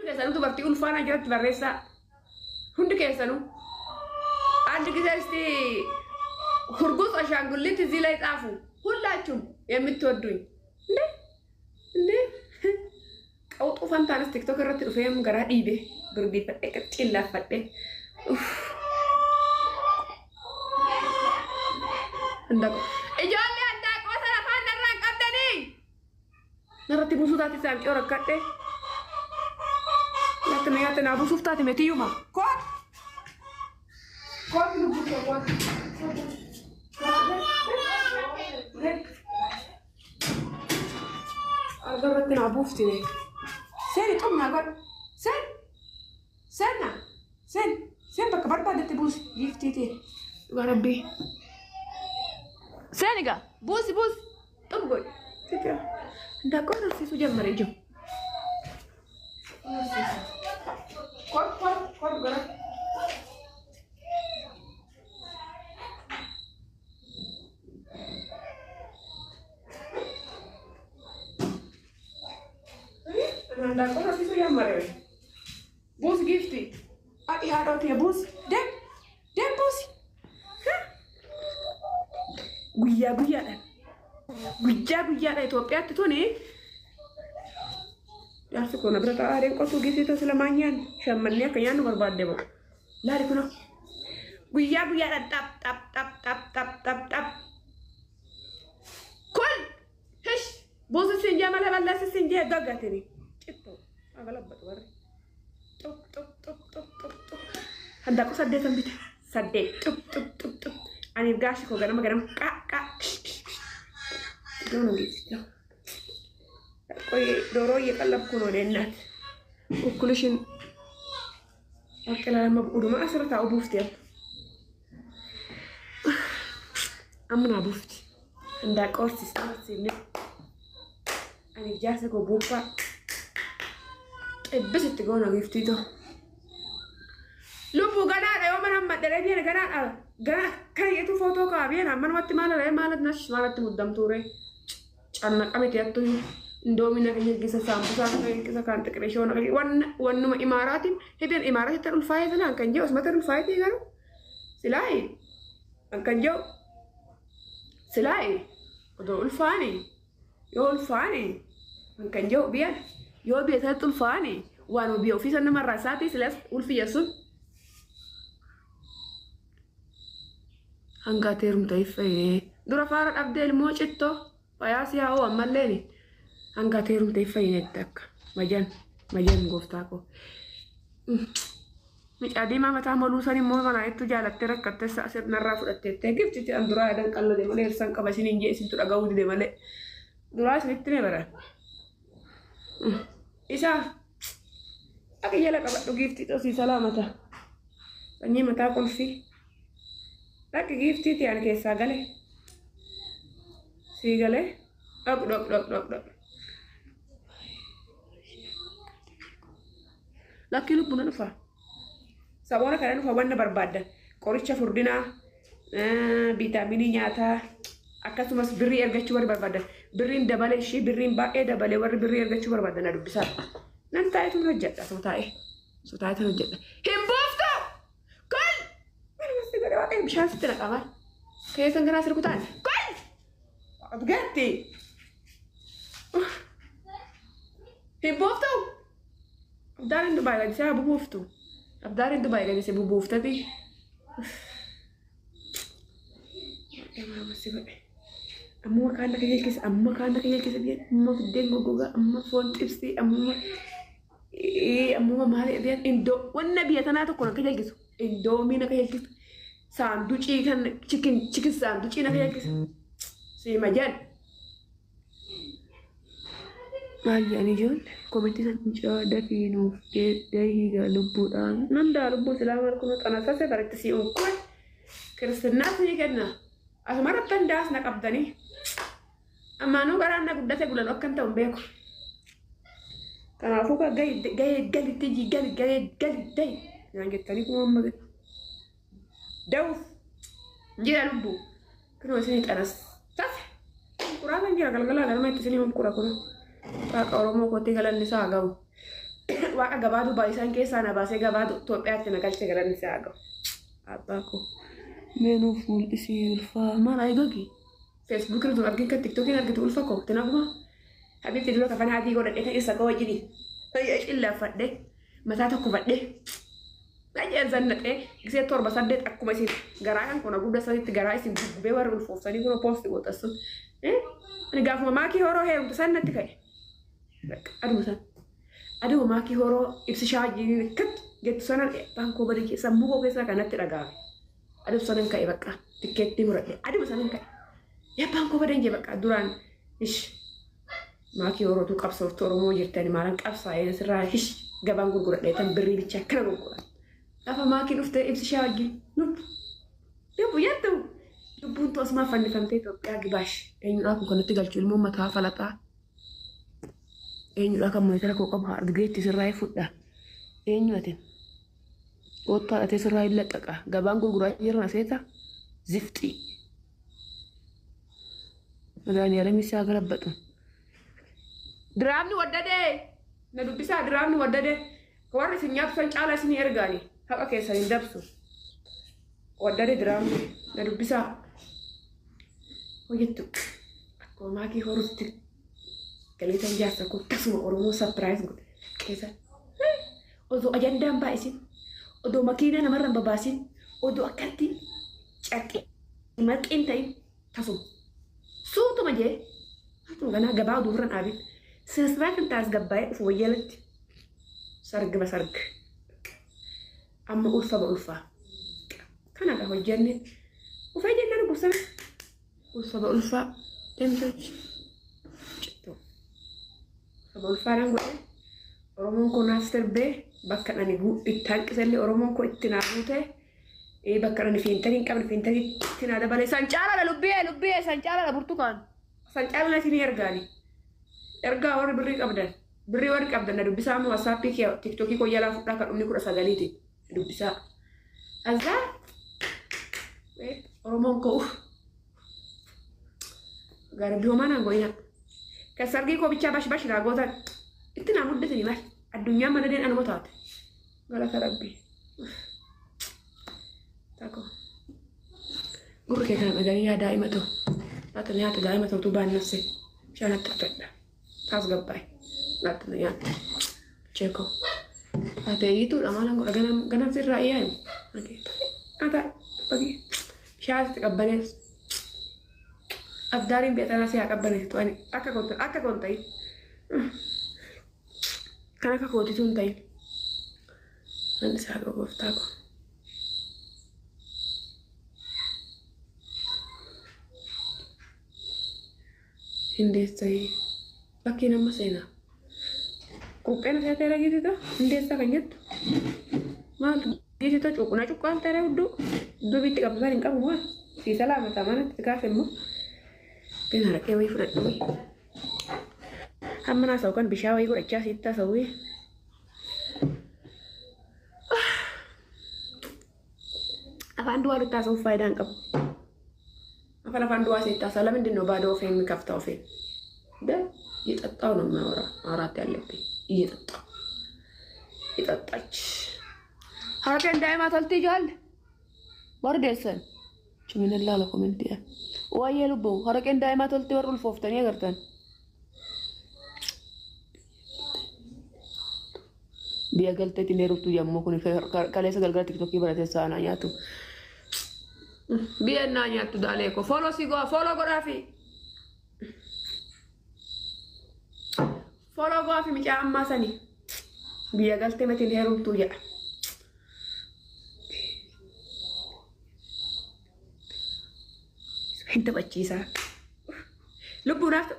Keessanuu dubartii ulfaanaa jiratti barreessaa. Hundi keessanuu. አንድ ጊዜ እስቲ ሁርጉዝ አሻንጉሊት እዚህ ላይ ጻፉ። ሁላችሁም የምትወዱኝ እንዴ እንዴ ቀውጡ ፈንታንስ ቲክቶክ irratti dhufeem garaa dhiibe birbiifadhe qiccillaafadhe ijoollee andaaqoo sana afaan narraa hin qabdanii narratti buusuu taate saamcoo rakkadhe natti na nyaate naa buusuuf taate metiyyuma koot koot lubbuu koo koot Arga irratti naa buuftine. Seeni xumnaa godhu. Seen. Seenna. Seen. Seen bakka barbaadetti buusi. Giiftiiti. Dhugaa rabbii. Seen egaa buusi buusi. Xum godhi. Daakkoon horsiisuu jammare jiru. Kor kor kor gara. Daakkoon horsiisuu jammare. Buusi giifti. Ati haadha tiyya buusi. Deem. Deem buusi. Guyyaa guyyaadhaan. Guyyaa guyyaadhaan Itoophiyaatti tuni jaarsi kun bira taa'aa aadeen qotuu giiftii tosi lamaan nyaannu shammannee akka nyaannu barbaadde moo laali kunoo guyyaa guyyaadhaan xap xap xap xap xap xap xap kun hish buusi siin jee malee balleessi siin jee gaggatini cittoo agalabbatu warri xub xub xub xub xub xub handaaqqoo saddeetan bite saddeet xub xub xub xub aniif gaashi koo ganama ganama qa qa ነው ጌትቸው ቆይ ዶሮ እየቀለብኩ ነው። እኔ እናት እኩልሽን አቀላላማ ኡዱማ አስረታ ቡፍቲ አምና ቡፍቲ እንዳቆርስ ሲነ ani jaarsa koo buuphaa xibbis itti goona giiftiito. Lubbuu ganaadha yoo mana maddaree biyya ganaadha gana kan yetu footoo kaa biyya ammanumatti maal ree maalat nash maalatti muddamtuure cannaqamiti attu indoomii na keessa saambusaa na keessa kan xiqirishoo na wannuma imaaraatiin hidheen imaaraatti ulfaayee filaan kan jiru osumatti ulfaayetii garuu silaayi kan jiru silaayi odoo ulfaanii yoo ulfaanii kan jiru biyya yoo biyya sanatti ulfaanii waan biyya ofii sana namarraa isaatii silaas ulfiyya sun hanga teerumta iffee dura faara dhabdee ilmoo cittoo fayaas yaa'uu ammalleen hanga teerumta iffee akka majan majan gooftaa koo. Mucaa diimaa mataa moluu san immoo mana ittu jaalattee rakkattee sirnarraa fudhatteettee giftitti an duraa edan qallade malee hirsan qaba isiniin jee isintu dhaga'uu dide malee duraa isinitti mee bara. Isaa akka jala qabadhu giftii tosii salaamata sanyii mataa qulfii. Dhaqi giiftiiti ani keessaa gale. Sii galee dhaq dhaq dhaq dhaq dhaq. Lakkii lubbuun dhufa. Saboona kana dhufa wanna barbaaddan qoricha furdinaa viitaaminii nyaataa akkasumas birrii argachuu warri barbaadan birriin dabale ishii birriin baay'ee dabale warri birrii argachuu barbaadan na dubbisaa. Nan taa'eetu hojjedha soo taa'ee soo taa'eetu hojjedha. Hin buuftu! Kol! Bishaan sitti naqamaa. Keessan kanaa sirkutaan. Kol! Gatti! Hin buuftu! Abdaariin Dubaay gadisee haa bubuuftu. Abdaariin Dubaay gadisee bubuuftati. Amma kaan akka keessa amma kaan akka keessa biyya amma fiddeen goggogaa amma foon xibsii amma amma maali biyya indoo wanna biyya tanaa tokko akka jalqisu indoomiin akka jalqisu saanduqii kan chicken chicken saanduqii akka jalqisu siima jedhan. Maal jedhanii ijoollee komentii san mucaa dafii nuuf dahii lubbuudhaan nan daa lubbuu silaa maal kun xanasase baratti si unkuwe kiristinaas ni kenna asumarratti handaas na qabdanii ammaanuu garaan na guddate gulan akkan ta'u hin beeku. Kanaafuu gahee galitti gali gahee gali dahi naan jettanii kuma amma da'uuf jira lubbuu kunoo isinii xanas tase quraatan jira galgalaa galma itti isinii qura kun. Waaqa Oromoo kootii galanni isaa ga'u. Waaqa gabaa Dubaay isaan keessaa na baasee gabaa Itoophiyaatti na galche galanni isaa haa ga'u. Abbaa koo mee nuuf mul'isii ulfaa maal ayi gogi. Feesbuukii irratti argin kan tiktookiin argitu ulfa koo tinaguma. Habiibti dura kafana adii godhadhee ta'e isa koo wajjini. Cillaafadhee mataa tokko fadhee. Baay'een zannaqee gisee 7 8 akkuma isin garaa kan kuna guddaa sanitti garaa isin guggubee warri ulfooftanii kun poosti gootan sun. Ani gaafuma maakii horoo heerumte san natti ka'e. Aduma san. Aduma maakii horoo ibsishaa wajjin kat jettu sanan abbaan koo badi sammuu koo keessaa kan natti dhaga'ame. Aduma sanan ka'e bakka tikkeettii muradhe. Aduma sanan ka'e. Abbaan koo badan jee bakka duraan ish maakii horootu qabsooftu Oromoo jirtani maalan qabsaa'ee sirraa ish gabaan gurguradhe tan birrii bicha akkana gurguran. Gaafa maakii dhuftee ibsishaa wajjin lubbu lubbu jettu lubbuun tu asumaa fannifamtee Itoophiyaa gibaash eenyudhaa kun kanatti galchu ilmoo mataa falaxaa eenyudhaa kan moonitara koo qabu argeetti sirraa fudha eenyu ati koottaa dhatee sirraa hin laqqaqa gabaan gurguraa jiran aseeta zifxii Madaaniyalam isaa galabbatu. Diraamni waddadee na dubbisaa diraamni waddadee warri isin nyaatu san caalaa isinii ergaani haqa keessan hin dabsu. Waddadee diraamni na dubbisaa hojjettu akkuma maakii horutti galeetan jaarsa koo tasuma Oromoo sapiraayiz godhe qeesan. Odoo ajandaan baay'isin odoo makiinaa namarra hin babaasin odoo akkatti carqee marqeen ta'in tasuma suutuma jee hatuma ganaa gabaa oduu irra dhaabin sinisiraatiin taasgabbaa'ee dhufu wayyaalatti sarg basarg amma ulfa ba ulfaa kana gaa hojjenne ufee jennaan gubsame ulfa ba ulfaa deemtochi cittoo ulfa ba ulfaadhaan godhe Oromoon koo naaf sirbee bakka ani itti hanqisellee Oromoon koo itti naa guute bakka ani fiintarii hin qabne fiintarii itti naa dabale san caalaadha lubbiyee lubbiyee san caalaadha burtukaan san caalaa isinii ergaani ergaa warri birrii qabdan birrii warri qabdan na dubbisaa amma wassaappii kee tiktookii koo jalaa fudhaa kan dhumni 19ti dubbisaa azaa Oromoon koo uff garbii homaa naan go'ina kan sargii koo bichaa bash bash naa gootan itti naa muddatanii maal addunyaan madadeen anuma taate galata rabbii Tako. Gurri kee kana dhaganii yaa daa'ima ta'u. Laata nyaata daa'ima ta'utu baannafse. Bishaan natti fudhadha. Taasgabbaa'e. Laata nyaata. Cheekoo. Ate hiituudha maal godha ganam ganam sirraa iyaayu. Ata bagi bishaan sitti qabbanees. Abdaariin beekanaa si haa qabbaneessitu ani akka koon akka koon ta'in. Kan akka kootitu hin ta'in. Nan isaa gooftaa koo. Hindeessayii bakkee nama seenaa. Quuqqeen asii ta'e geessita hindeessaa kan jettu maal geessita cuuquna cuqqaan ta'e hudduu duubitti qabdu hin qabu maal sii salaamata manatti gaafa immoo bin haraqee wayii fudhadhu wayii. Hamma naasa'u kan bishaan wayii godhachaa sitti haasa'u wayii. Afaan duwwaa nutti haasa'uuf faayidaa hin qabu. Afaan afaan duwwaa sitti haasa'u ለምንድን ነው ባዶ ኦፌን የሚከፍተው? ኦፌን እየጠጣሁ ነው የማወራ ማውራት ያለብኝ እየጠጣሁ እየጠጣች haraqeen daa'imaa toltii jaalle warri deessan cimina laala komentii waa'ee lubbuu haraqeen daa'imaa toltii warri ulfooftanii agartan. Biyya galteetti hin heerumtu yommuu kun kaleessa galgala tiktookii baratee saanaa nyaatu. Biyya naa nyaattu daalee koo fooloo si go'a fooloo godhaafi. Fooloo go'aafi micaa ammaa sani. Biyya galtee matiin heerumtuu jedha. Hin taphachiisaa. Lubbuunaaf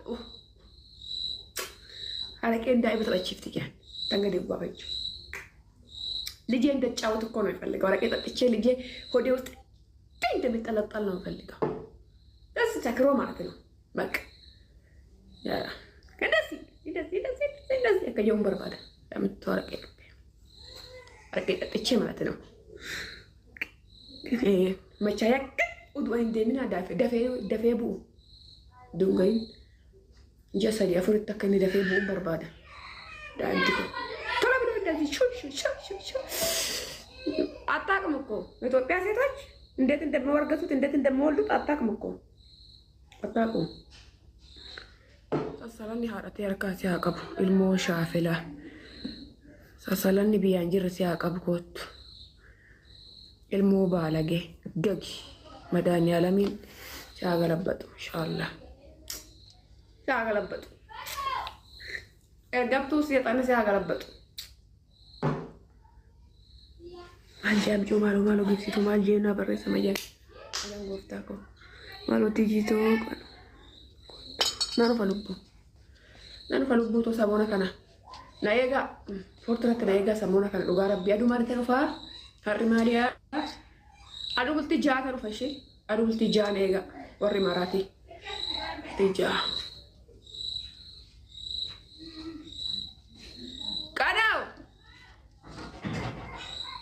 haraqeen daa'ima taphachiifti jedhan tanga deebi'aa jechuudha. ልጄ እንደጫወት እኮ ነው የሚፈልገው። አረቄ ጠጥቼ ልጄ ሆዴ ውስጥ እንደሚጠለጠል ነው የሚፈልገው። ደስ ሰክሮ ማለት ነው። በቃ እንደዚህ እንደዚህ እንደዚህ እንደዚህ akka barbaada ለምትው አረቄ አረቄ ጠጥቼ ማለት ነው። መቻያ utuu hin deemin dafee dafee bu'u dungayin ji'a sadii afuritti akka inni dafee bu'u barbaada. Daa'imti kun tola bidoo አታውቅም እኮ ኢትዮጵያ ሴቶች እንዴት እንደሚወርገሱት እንዴት እንደሚወልዱት አታውቅም እኮ አታውቅም። Sassalanni haadhatee harkaa si haa qabu ilmoo shaafilaa. Sassalanni biyyaan jirre si haa qabu koottu. Ilmoo baalagee gagi መድኃኒዓለሚን si haa galabbatu inshaallah. Si haa galabbatu. Ergamtuu seexanni si haa galabbatu. Maal jee abjuu maaloo maaloo gibsituu maal jee naa barreessa mayyaan. Malaan gooftaa koo maaloo tijiitoo naan ufa lubbuu. Naan ufa lubbuu too samoona kana. Na eegaa foorturatti na eegaa samoona kana dhugaa rabbii aduu maalitti dhufaa har'i maaliyaa aduu bultii ja'a kan dhufa ishee aduu bultii ja'a na eegaa warri maraatii bultii ja'a.